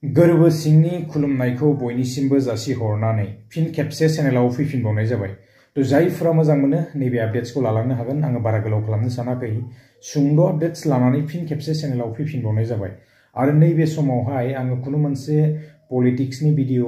गोरबो सिंनि खुलुमनायखौ बयनिसिमबो जासिहरनानै फिन खेबसे चेनेलाव फैफिनबावनाय जाबाय। तो जायफोरा मोजां मोनो नैबे आपडेट्सखौ लालांनो हागोन। आङो बारा गोलाव खालामनो सानाखै। सुंद' आपडेट्स लानानै फिन खेबसे चेनेलाव फैफिनबावनाय जाबाय। आरो नैबे समावहाय आङो खुनु मोनसे पलिटिक्सनि भिडिअ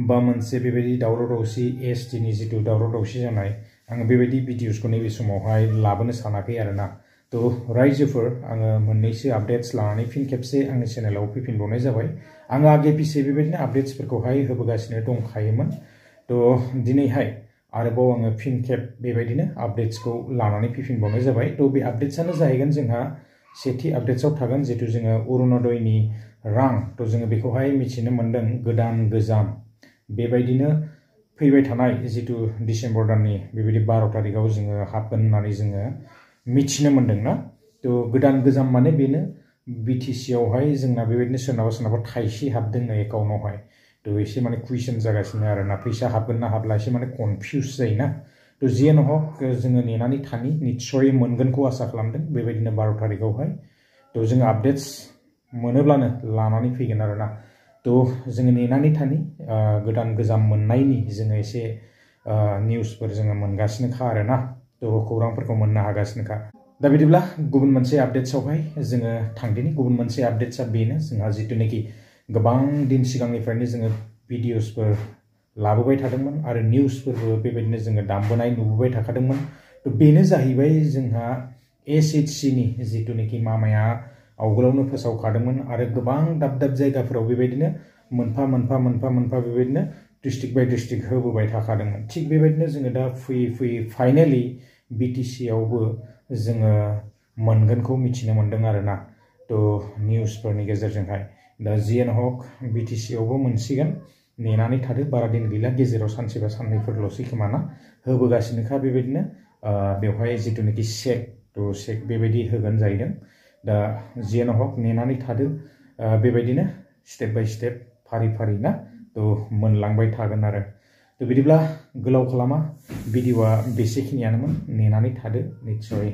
बा मोनसे बेबायदि दावराव दावसि एसटिनि जितु दावराव दावसि जानाय आङो बेबायदि भिडिअसखौ नैबे समावहाय लाबोनो सानाखै आरोना। तो रायजोफोर आङो मोननैसो आपडेट्स लानानै फिन खेबसे आंनि चेनेलाव फैफिनबावनाय जाबाय। आङो आगे पिछे बेबायदिनो आपडेट्सफोरखौहाय होबोगासिनो दंखायोमोन। तो दिनैहाय आरोबाव आङो फिन खेब बेबायदिनो आपडेट्सखौ लानानै फैफिनबावनाय जाबाय। तो बे आपडेट्सआनो जाहैगोन जोंहा सेथि आपडेट्सआव थागोन जितु जोङो अरुणोदयनि रां तो जोङो बेखौहाय मिथिनो मोन्दों गोदान गोजाम बेबायदिनो फैबाय थानाय जितु डिसेम्बर दाननि बेबायदि 12 तारिखआव जोङो हाबगोन होननानै जोङो मिथिनो मोन्दों ना। तो गोदान गोजाम माने बेनो बिटिसि आवहाय जोंना बेबायदिनो सोरनाबा थाइसे हाबदों एकाउन्टआवहाय। तो एसे माने कुइसन जागासिनो आरोना फैसा हाबगोन ना हाबला एसे माने कनफिउज जायोना। तो जियानो हक जोङो नेनानै थानि निस्सय मोनगोनखौ आसा खालामदों बेबायदिनो 12 तारिखआवहाय। तो जोङो आपडेट्स मोनोब्लानो लानानै फैगोन आरोना। तो जोङो नेनानै थानि गोदान गोजाम मोननायनि जोङो एसे निउसफोर जोङो मोनगासिनोखा आरोना। तो खौरांफोरखौ मोननो हागासिनोखा। दा बिदिब्ला गुबुन मोनसे आपडेट्सआवहाय जोङो थांदिनि। गुबुन मोनसे आपडेट्सआ बेनो जोंहा जितुनाखि गोबां दिन सिगांनिफ्रायनो जोङो भिडिअसफोर लाबोबाय थादोंमोन आरो निउसफोरबो बेबायदिनो जोङो दामबोनाय नुबोबाय थाखादोंमोन। तो बेनो जाहैबाय जोंहा एसएचसिनि जितुनाखि मामाया आवगोलावनो फोसावखादोंमन आरो गोबां दाब दाब जायगाफोराव बेबायदिनो मोनफा मोनफा बेबायदिनो डिस्ट्रिक्ट बाय डिस्ट्रिक्ट होबोबाय थाखादोंमोन। थिग बेबायदिनो जोङो दा फैयै फाइनालि बिटिसि आवबो जोङो मोनगोनखौ मिथिनो मोन्दों आरोना। तो निउसफोरनि गेजेरजोंहाय दा जियानो हक बिटिसि आवबो मोनसिगोन। नेनानै थादो बारा दिन गैला गेजेराव सानसे बा साननैफोरल'सै खोमा ना होबोगासिनोखा बेबायदिनो बेवहाय जितुनाखि सेक तो सेक बेबायदि होगोन जाहैदों। दा जियानो हक नेनानै थादो बेबायदिनो स्टेप बाय स्टेप फारि ना तो मोनलांबाय थागोन आरो। तो बिदिब्ला गोलाव खालामा भिडिअआ बेसेखिनियानोमोन। नेनानै थादो निस्सय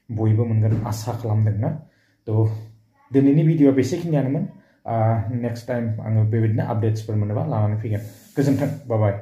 बयबो मोनगोन आसा खालामदों ना। तो दिनैनि भिडिअआ बेसेखिनियानोमोन। नेक्स्ट टाइम आङो बेबायदिनो आपडेट्सफोर मोनोबा लानानै फैगोन। गोजोन्थों, बाय बाय।